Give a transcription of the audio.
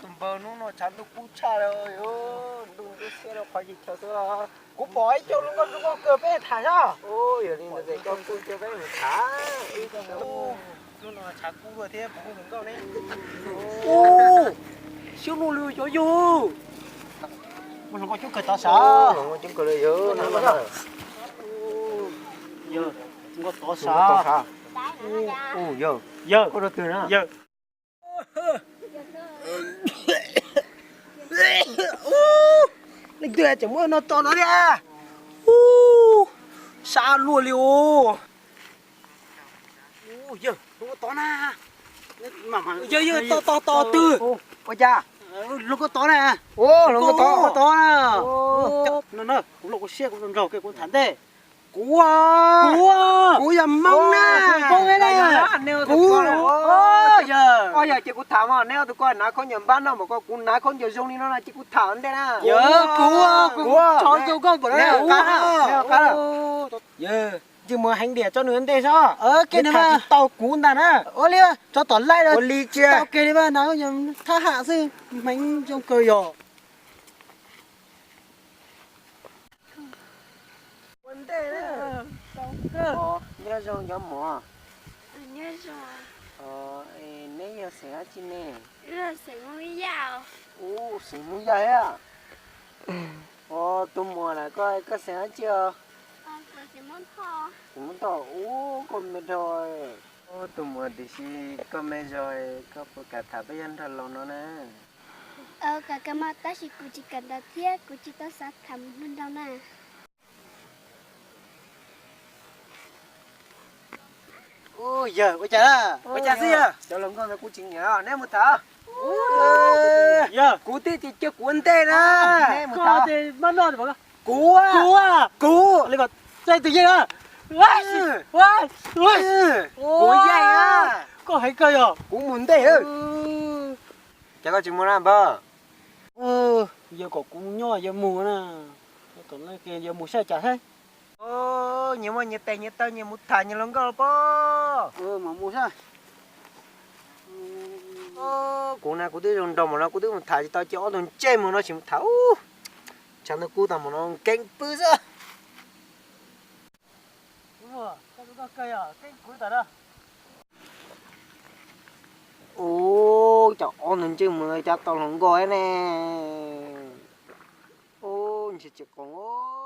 Tus npawg, hnub no tshav ntuj kub tshaj li, ntuj ntub xiab rau qhov yig chaw xwb los. Kuv pom ib co hluas nkauj zoo nkauj kawg, peb tham saib. Yog li ntawd ces koj kuj coj peb mus tham ib co. Hnub no tshav kub luaj thiab puas muaj hluas nkauj ne? Ub, xyoob luj li cov yug. Muaj hluas nkauj coob kawg tod sav. Hluas nkauj coob kawg li yog. Yog, hluas nkauj tod sav. Yog, yog. Leej twg tseem muab no to no thiab? Ub, sab luaj li os. Yawg, hluas nkauj tod na. Yawg, yawg, to to to twg? Ua cas? Hluas nkauj tod na. Hluas nkauj tod, tod na. No na, kuv lub kua siab kuv nrog nrog kiag kuv tham ntej. Kuv, kuv, kuv yog Hmoob na. Kuv, yog ces kuv tham os, neb ob tug ko hnav khaub ncaws npab noj mas ko kuv hnav khaub ncaws zoo li no no ces kuv tham ntej na. Yawg, kuv, kuv, kuv, ntsej muag heev diam tso nws ntej sob. Nws tham tsis tau kuv ntag na. Ua li, tso tom laij los ua li tsis tau kiag li, hnav khaub ncaws thab ham xwb, heev zoo kawg yog. Ua ntej, nyob zoo cov muam. Neb yog xeem dab tsi ne? Ub, xeem Hmoob Yaj thiab. Ua tus muam lawm koj, koj xeem dab tsi os? Xeem Hmoob Thoj. Ub, koj me dhau. Ub, tus muam, tiam sis koj me zog, koj puas kam tham peb yawg nrog laus no na? Kam, tab sis kuv tsis kam ntaus thiab kuv tsis tau xav tham mus nrog na. Ub, yawg, ua cas, ua cas xwb yawg? Cov hluas nkauj ntawd kuv tsis nyiam, neb mus tham. Yawg, kuv tib tsis cia kuv ua ntej na. Neb mus tham. Kuv, kuv, kuv. Tus yeej, kuv yeej, koj heev kawg yog. Kuv mus ntej. Cas koj tsis mus na npawg? Yawg kom kuv nyob yawg mus na. Yawg mus saib cas thiab. Nyias muaj nyias tes nyias taw, nyias mus tham nyias hluas nkauj pob. Kuv na kuv twb zoo nraug mas no kuv twb mus tham tsis tau, ces ob tug ntsej muag no tsis mus tham. Tshav ntuj kub tag mas no nkees pw xwb. Ub, cov ob tug ntsej muag cas tau hluas nkauj ne. Ub, ntshe tsis qoos.